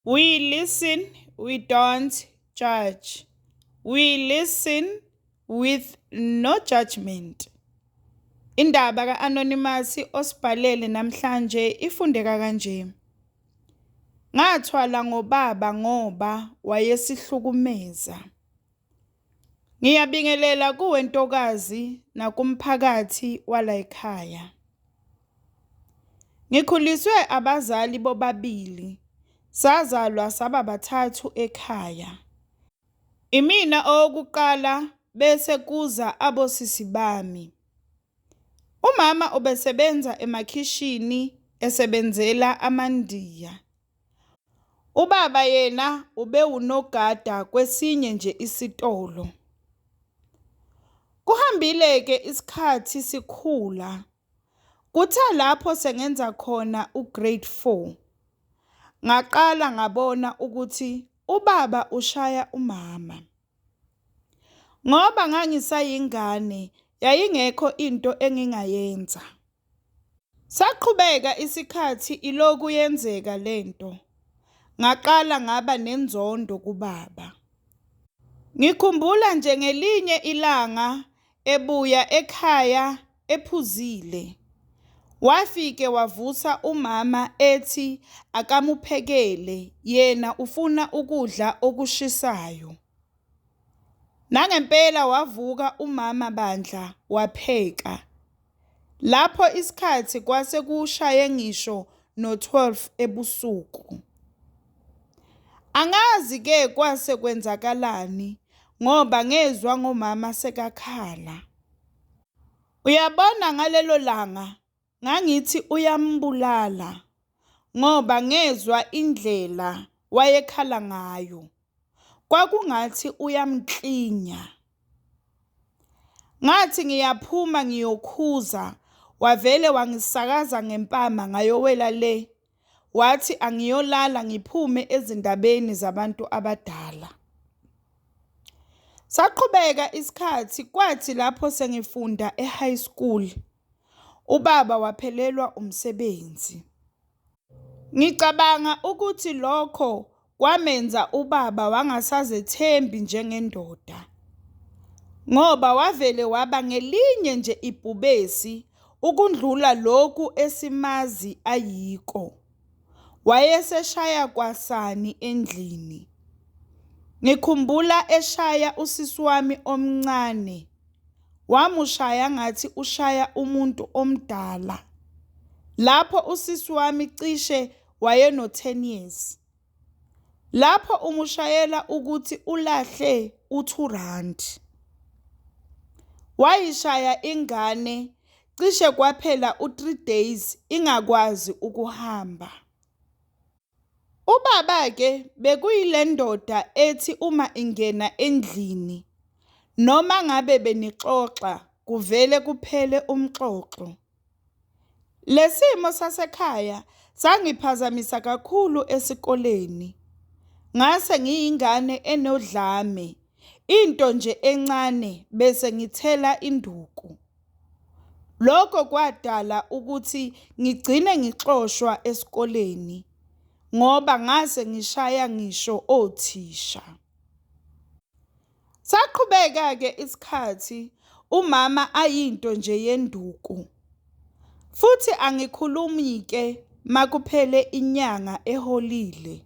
We listen, we don't judge. We listen with no judgment. Indaba ka-Anonymous osibhalele namhlanje ifundeka kanje. Ngathwala ngobaba ngoba wayesihlukumeza. Ngiyabingelela kuwe ntokazi nakumphakathi walayikhaya. Ngikhuliswe abazali bobabili, sazalwa saba bathathu ekhaya. Imina owokuqala bese kuza abosisi bami. Umama ubesebenza emakhishini esebenzela amaNdiya. Ubaba yena ubewunogada kwesinye nje isitolo. Kuhambile-ke isikhathi sikhula. Kuthe lapho sengenza khona u-grade 4, ngaqala ngabona ukuthi ubaba ushaya umama. Ngoba ngangisayingane yayingekho into engingayenza. Saqhubeka isikhathi iloku yenzeka lento. Ngaqala ngaba nenzondo kubaba. Ngikhumbula nje ngelinye ilanga ebuya ekhaya ephuzile. Wafike wavusa umama ethi akamuphekele yena ufuna ukudla okushisayo. Nangempela wavuka umama bandla wapheka. Lapho isikhathi kwase kushaye ngisho no-12 ebusuku. Angazi-ke kwase kwenzakalani ngoba ngezwa ngomama sekakhala. Uyabona ngalelo langa ngangithi uyambulala ngoba ngezwa indlela wayekhala ngayo. Kwakungathi uyamklinya. Ngathi ngiyaphuma ngiyokhuza wavele wangisakaza ngempama ngayowela le. Wathi angiyolala ngiphume ezindabeni zabantu abadala. Saqhubeka isikhathi kwathi lapho sengifunda e-high school, ubaba waphelelwa umsebenzi. Ngicabanga ukuthi lokho kwamenza ubaba wangasazethembi njengendoda. Ngoba wavele waba ngelinye nje ibhubesi ukundlula lokhu esimazi ayiko. Wayeseshaya kwasani endlini. Ngikhumbula eshaya usisi wami omncane. Wamushaya ngathi ushaya umuntu omdala. Lapho usisi wami cishe wayeno-10 years. Lapho umushayela ukuthi ulahle u-2 rand. Wayishaya ingane cishe kwaphela u-3 days ingakwazi ukuhamba. Ubaba-ke bekuyile ndoda ethi uma ingena endlini noma ngabe benixoxa kuvele kuphele umxoxo. Lesimo sasekhaya sangiphazamisa kakhulu esikoleni. Ngase ngiyingane enodlame, into nje encane bese ngithela induku. Lokho kwadala ukuthi ngigcine ngixoshwa esikoleni ngoba ngase ngishaya ngisho othisha. Saqhubeka-ke isikhathi umama ayinto nje yenduku. Futhi angikhulumi-ke makuphele inyanga eholile.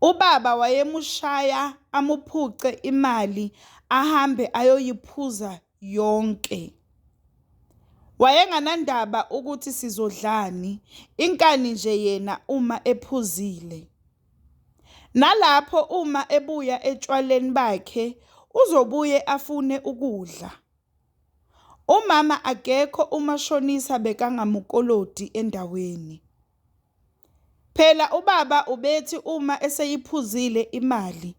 Ubaba wayemushaya amuphuce imali ahambe ayoyiphuza yonke. Wayenganandaba ukuthi sizodlani, inkani nje yena uma ephuzile. Nalapho uma ebuya etshwaleni bakhe uzobuye afune ukudla. Umama akekho umashonisa bekangamukoloti endaweni. Phela ubaba ubethi uma eseyiphuzile imali,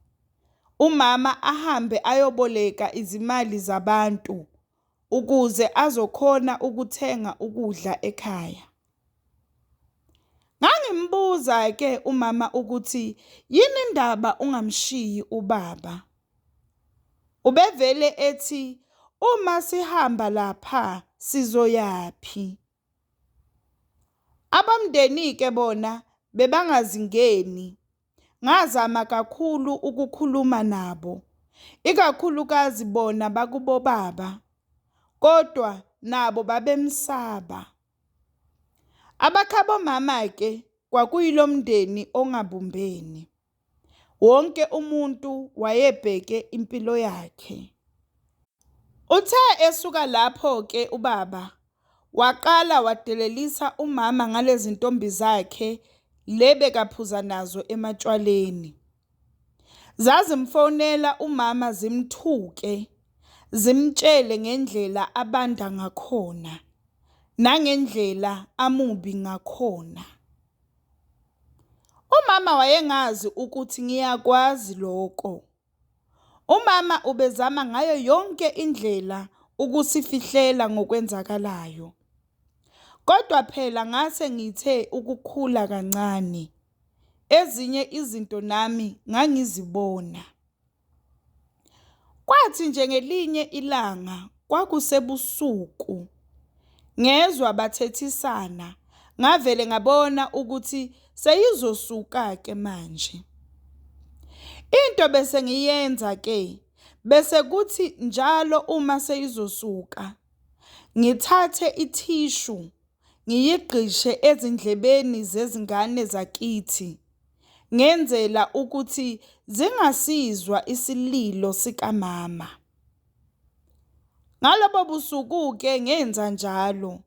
umama ahambe ayoboleka izimali zabantu ukuze azokhona ukuthenga ukudla ekhaya. Ngangimbuza-ke umama ukuthi yini indaba ungamshiyi ubaba. Ubevele ethi uma sihamba lapha sizoyaphi? Abomndeni-ke bona bebangazingeni. Ngazama kakhulu ukukhuluma nabo, ikakhulukazi bona bakubobaba, kodwa nabo babemsaba. Abakhabomama-ke kwakuyilomndeni ongabumbene. Wonke umuntu wayebheke impilo yakhe. Uthe esuka lapho-ke ubaba, waqala wadelelisa umama ngalezintombi zakhe le bekaphuza nazo ematshwaleni. Zazimfonela umama zimthuke, zimtshele ngendlela abanda ngakhona, nangendlela amubi ngakhona. Umama wayengazi ukuthi ngiyakwazi lokho. Umama ubezama ngayo yonke indlela ukusifihlela ngokwenzakalayo. Kodwa phela ngase ngithe ukukhula kancane, ezinye izinto nami ngangizibona. Kwathi nje ngelinye ilanga kwakusebusuku, ngezwa bathethisana ngavele ngabona ukuthi seyizosuka-ke manje. Into bese ngiyenza-ke bese kuthi njalo uma seyizosuka, ngithathe ithishu ngiyigqishe ezindlebeni zezingane zakithi ngenzela ukuthi zingasizwa isililo sikamama. Ngalobo busuku-ke ngenza njalo,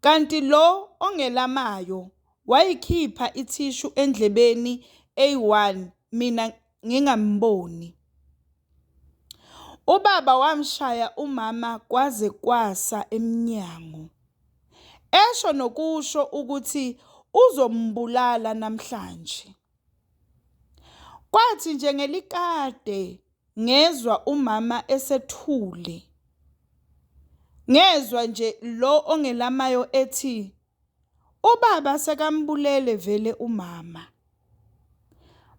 kanti lo ongelamayo wayikhipha ithishu endlebeni eyi-one mina ngingamboni. Ubaba wamshaya umama kwaze kwasa emnyango, esho nokusho ukuthi uzombulala namhlanje. Kwathi nje ngelikade ngezwa umama esethule, ngezwa nje lo ongelamayo ethi ubaba sekambulele vele umama.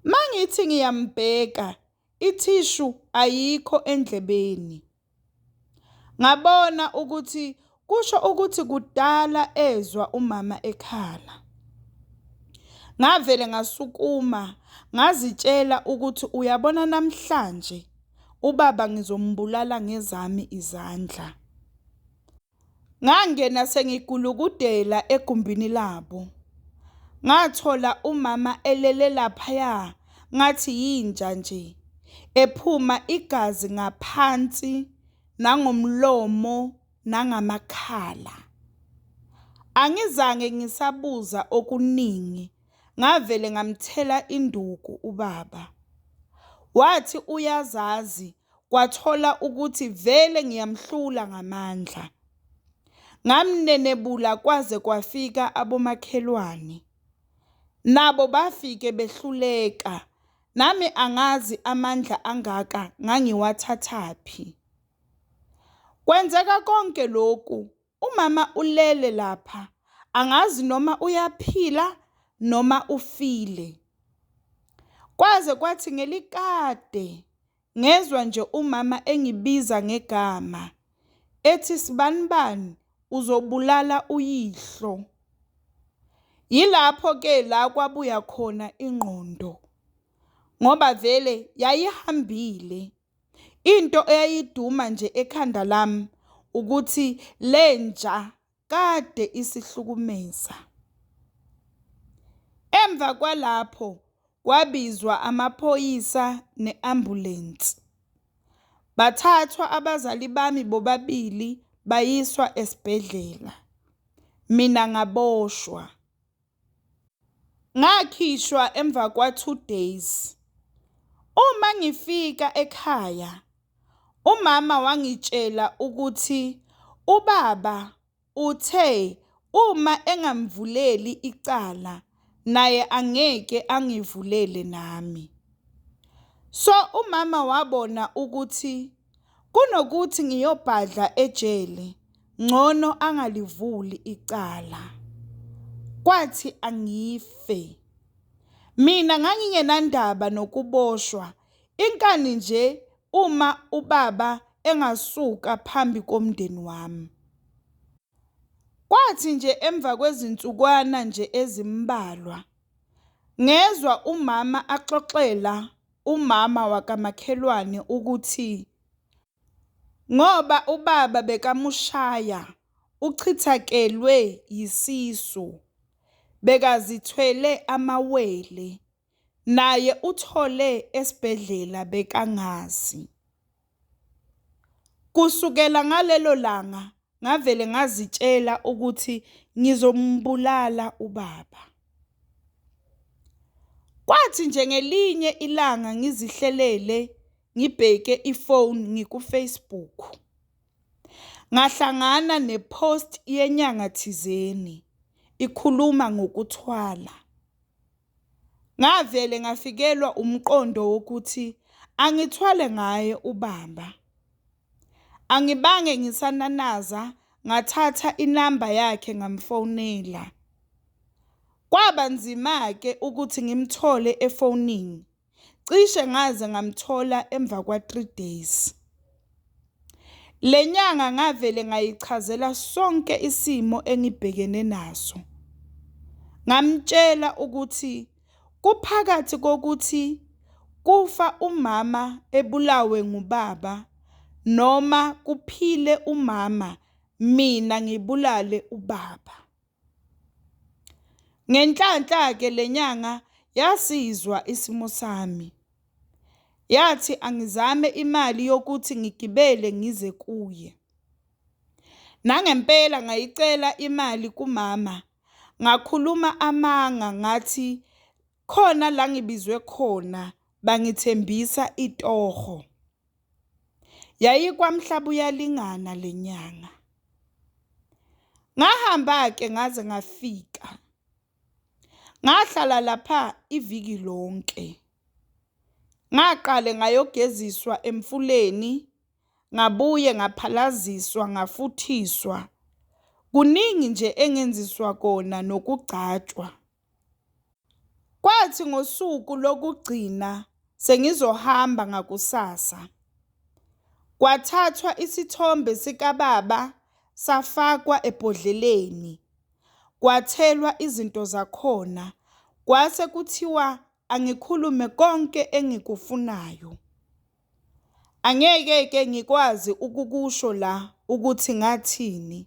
Mangithi ngiyambheka ithishu ayikho endlebeni. Ngabona ukuthi kusho ukuthi kudala ezwa umama ekhala. Ngavele ngasukuma ngazitshela ukuthi uyabona namhlanje ubaba ngizombulala ngezami izandla. Ngangena sengigulukudela egumbini labo. Ngathola umama elele laphaya ngathi yinja nje, ephuma igazi ngaphansi nangomlomo nangamakhala. Angizange ngisabuza okuningi, ngavele ngamthela induku ubaba. Wathi uyazazi kwathola ukuthi vele ngiyamhlula ngamandla. Ngamnenebula kwaze kwafika abomakhelwane. Nabo bafike behluleka, nami angazi amandla angaka ngangiwathathaphi. Kwenzeka konke lokhu umama ulele lapha, angazi noma uyaphila noma ufile. Kwaze kwathi ngelikade ngezwa nje umama engibiza ngegama ethi sibanibani uzobulala uyihlo. Yilapho ke la kwabuya khona ingqondo ngoba vele yayihambile. Into eyayiduma nje ekhanda lami ukuthi lenja kade isihlukumeza. Emva kwalapho kwabizwa amaphoyisa ne-ambulensi. Bathathwa abazali bami bobabili bayiswa esibhedlela. Mina ngaboshwa. Ngakhishwa emva kwa-two days. Uma ngifika ekhaya, umama wangitshela ukuthi ubaba uthe uma engamvuleli icala naye angeke angivulele nami. So umama wabona ukuthi kunokuthi ngiyobhadla ejele, ngcono angalivuli icala. Kwathi angife. Mina ngangingenandaba nokuboshwa, inkani nje uma ubaba engasuka phambi komndeni wami. Kwathi nje emva kwezinsukwana nje ezimbalwa, Ngezwa umama axoxela umama wakamakhelwane ukuthi ngoba ubaba bekamushaya uchithakelwe yisisu, bekazithwele amawele, naye uthole esibhedlela bekangazi. Kusukela ngalelo langa ngavele ngazitshela ukuthi ngizombulala ubaba. Kwathi nje ngelinye ilanga ngizihlelele ngibheke ifoni ngiku-Facebook, ngahlangana ne-post yenyanga thizeni ikhuluma ngokuthwala. Ngavele ngafikelwa umqondo wokuthi angithwale ngaye ubaba. Angibange ngisananaza ngathatha inamba yakhe ngamfonela. Kwaba nzima-ke ukuthi ngimthole efonini, cishe ngaze ngamthola emva kwa-3 days. Le nyanga ngavele ngayichazela sonke isimo engibhekene naso. Ngamtshela ukuthi kuphakathi kokuthi kufa umama ebulawe ngubaba noma kuphile umama mina ngibulale ubaba. Ngenhlanhla-ke le nyanga yasizwa isimo sami, yathi angizame imali yokuthi ngigibele ngize kuye. Nangempela ngayicela imali kumama, ngakhuluma amanga ngathi khona la ngibizwe khona bangithembisa itoho. YayikwaMhlabuyalingana le nyanga. Ngahamba-ke ngaze ngafika, ngahlala lapha iviki lonke. Ngaqale ngayogeziswa emfuleni, ngabuye ngaphalaziswa ngafuthiswa. Kuningi nje engenziswa kona nokugcatshwa. Kwathi ngosuku lokugcina sengizohamba ngakusasa, kwathathwa isithombe sikababa safakwa ebhodleleni, kwathelwa izinto zakhona, kwase kuthiwa angikhulume konke engikufunayo. Angeke-ke ngikwazi ukukusho la ukuthi ngathini,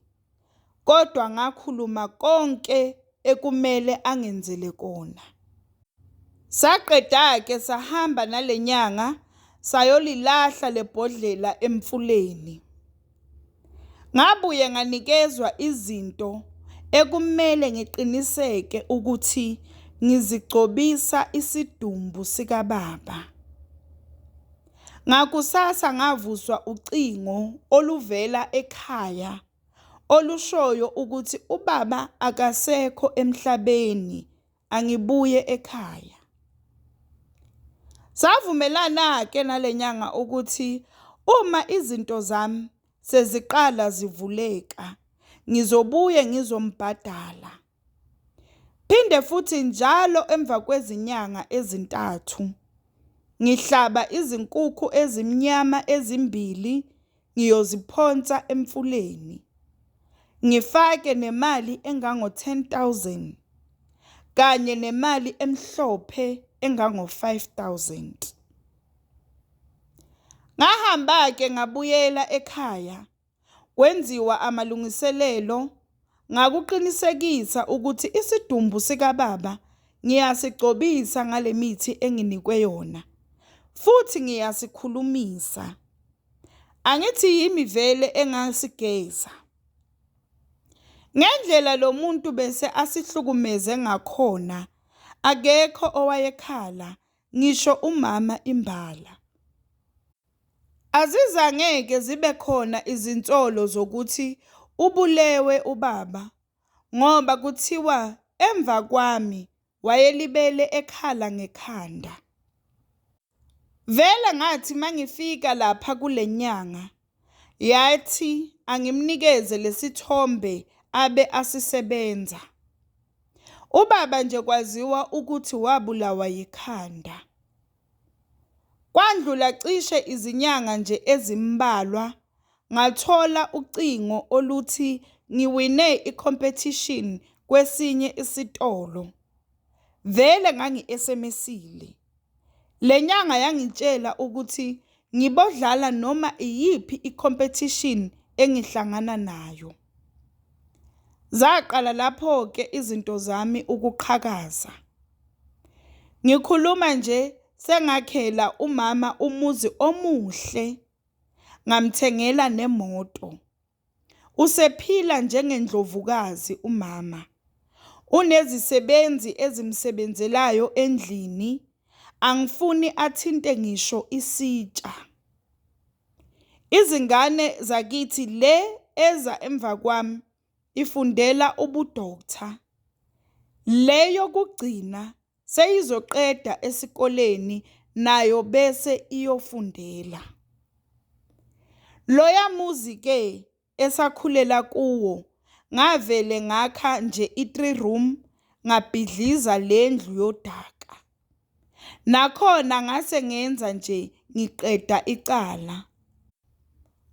kodwa ngakhuluma konke ekumele angenzele kona. Saqeda-ke sahamba nale nyanga sayolilahla le bhodlela emfuleni. Ngabuye nganikezwa izinto ekumele ngiqiniseke ukuthi ngizigcobisa isidumbu sikababa. Ngakusasa ngavuswa ucingo oluvela ekhaya olushoyo ukuthi ubaba akasekho emhlabeni, angibuye ekhaya. Savumelana-ke nale nyanga ukuthi uma izinto zami seziqala zivuleka, ngizobuye ngizombhadala. Phinde futhi njalo emva kwezinyanga ezintathu ngihlaba izinkukhu ezimnyama ezimbili ngiyoziphonsa emfuleni, ngifake nemali engango-10 000 kanye nemali emhlophe engango-5000. Ngahamba-ke ngabuyela ekhaya, kwenziwa amalungiselelo, ngakuqinisekisa ukuthi isidumbu sikababa ngiyasigcobisa ngale mithi enginikwe yona, futhi ngiyasikhulumisa. Angithi yimi vele engasigeza. Ngendlela lo muntu bese asihlukumeze ngakhona, akekho owayekhala, ngisho umama imbala. Azizange-ke zibe khona izinsolo zokuthi ubulewe ubaba ngoba kuthiwa emva kwami wayelibele ekhala ngekhanda. Vele ngathi mangifika lapha kule nyanga, yathi angimnikeze lesithombe abe asisebenza. Ubaba nje kwaziwa ukuthi wabulawa yikhanda. Kwandlula cishe izinyanga nje ezimbalwa, ngathola ucingo oluthi ngiwine i-competition kwesinye isitolo. Vele ngangi-SMS-ile. Le nyanga yangitshela ukuthi ngibodlala noma iyiphi i-competition engihlangana nayo. Zaqala lapho-ke izinto zami ukuqhakaza. Ngikhuluma nje sengakhela umama umuzi omuhle, ngamthengela nemoto. Usephila njengendlovukazi umama. Unezisebenzi ezimsebenzelayo endlini, angifuni athinte ngisho isitsha. Izingane zakithi le eza emva kwami ifundela ubu-doctor. Le yokugcina seyizoqeda esikoleni nayo bese iyofundela. Loya muzi-ke esakhulela kuwo ngavele ngakha nje i-three room ngabhidliza le ndlu yodaka. Nakhona ngase ngenza nje ngiqeda icala.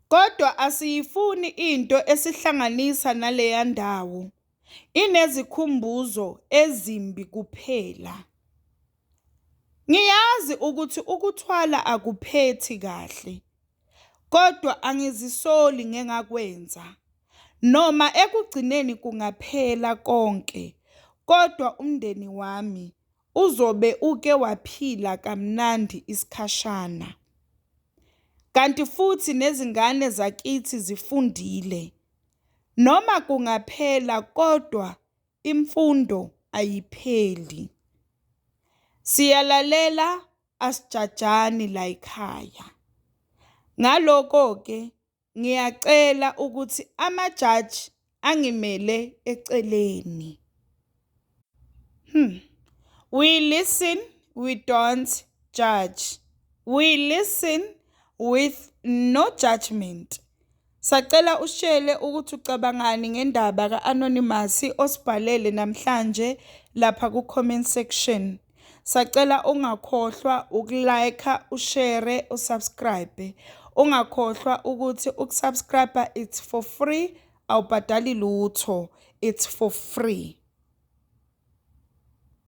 Kodwa asiyifuni into esihlanganisa naleya ndawo, inezikhumbuzo ezimbi kuphela. Ngiyazi ukuthi ukuthwala akuphethi kahle kodwa angizisoli ngengakwenza. Noma ekugcineni kungaphela konke kodwa umndeni wami uzobe uke waphila kamnandi isikhashana. Kanti futhi nezingane zakithi zifundile. Noma kungaphela kodwa imfundo ayipheli. Siyalalela asijajani layikhaya. Ngaloko-ke ngiyacela ukuthi amajaji angimele eceleni. We listen, we don't judge. We listen with no judgment. Sacela usitshele ukuthi ucabangani ngendaba ka-Anonymous osibhalele namhlanje lapha ku-comment section. Sacela ungakhohlwa uku-like, ushare, usubscribe. Ungakhohlwa ukuthi ukusubscribe it's for free, awubhadali lutho, it's for free.